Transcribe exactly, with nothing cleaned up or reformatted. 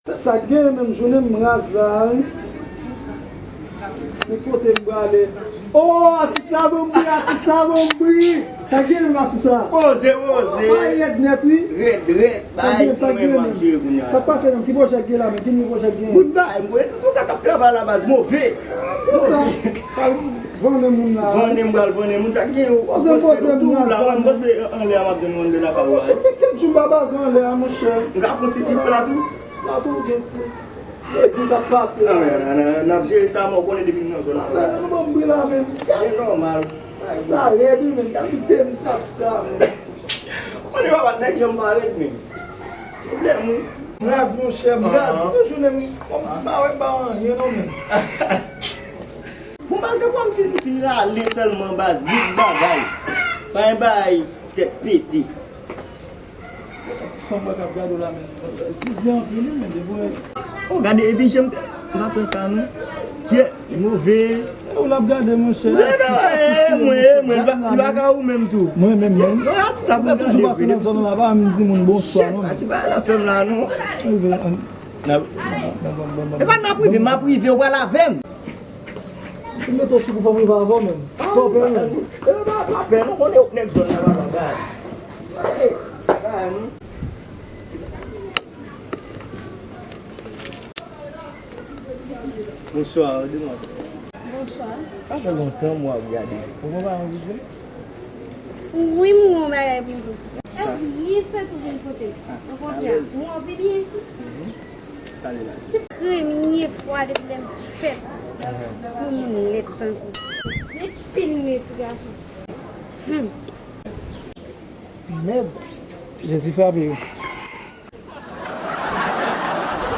Sa k genyen menm, jounen m raz la wi. Ki kote m prale? Oh, atis sa ban m bri, atis sa ban m bri. Sa k genyen menm, atis sa? Poze, poze. Bagay rèd nèt wi. Rèd, rèd. Sa k genyen, sa k genyen menm? Sa k pase menm? Ki pwojè k gen la menm? Ki nouvo pwojè k genyen? Bout bagay, m konnen ti sa k ap travay la baz move. Sa pral vannen moun la. Vannen m pral vannen moun, sa k genyen? Poze m, poze m raz la. M panse anlè a m ap jwenn moun de la pa ou la. Monchè, gen kèk jou m pa baze anlè a, monchè. M ka fon ti trip la tou. La tou gen ti. Jodi k ap pase la. N ap jere sa, mwen konnen depi m nan zòn nan. Sa nou ban m bri la menm. E nòmal. Sa rèd wi menm, gade tenis sa, sa menm. Konnen papa nèg jan m parèt menm. Pwoblèm wi. M raz monchè, m raz. Toujou menm, kòmsi m pa wè m pa anyen non menm. Bon, baz, de fwa m fin, m fin rale sèlman, baz, bout bagay. Pa gen bagay tèt pete. Ti fanm mwen k ap gade w la, men. Zizi anpil, wi, men, de vre. Oh, gade, epi jan m te, m pa pran sa, non. Kye, move. Ou l ap gade, monchè. Mwen, mwen, mwen, li pa, li pa ka ou menm tou. Mwen menm, menm. Non, atis sa pou gade, toujou pase nan zòn la, pa menm di moun bonswa, non. Shit, ati bagay la fè m la, non. E pa n ap rive, m ap rive, ou pral avè m. Ou mete w sou kou fò m rive avè w menm. Pa w pè menm. E pa, pa pè non, konnen ou k nèg zòn nan pa bagay. Bagay non. Bonswa, demwazèl. Bonswa. Sa fè lontan m w ap gade. Ou konn pa anvi di m? Wi, m gen yon bagay pou m di w. E byen fèt ou vin kote m. Okontrè, m wè w pi byen. Sa li la. Se premye fwa depi lè m fèt pou moun nèt tankou. Men pil nèt ti gason. Hmm. Mèd. Jezi frape yo.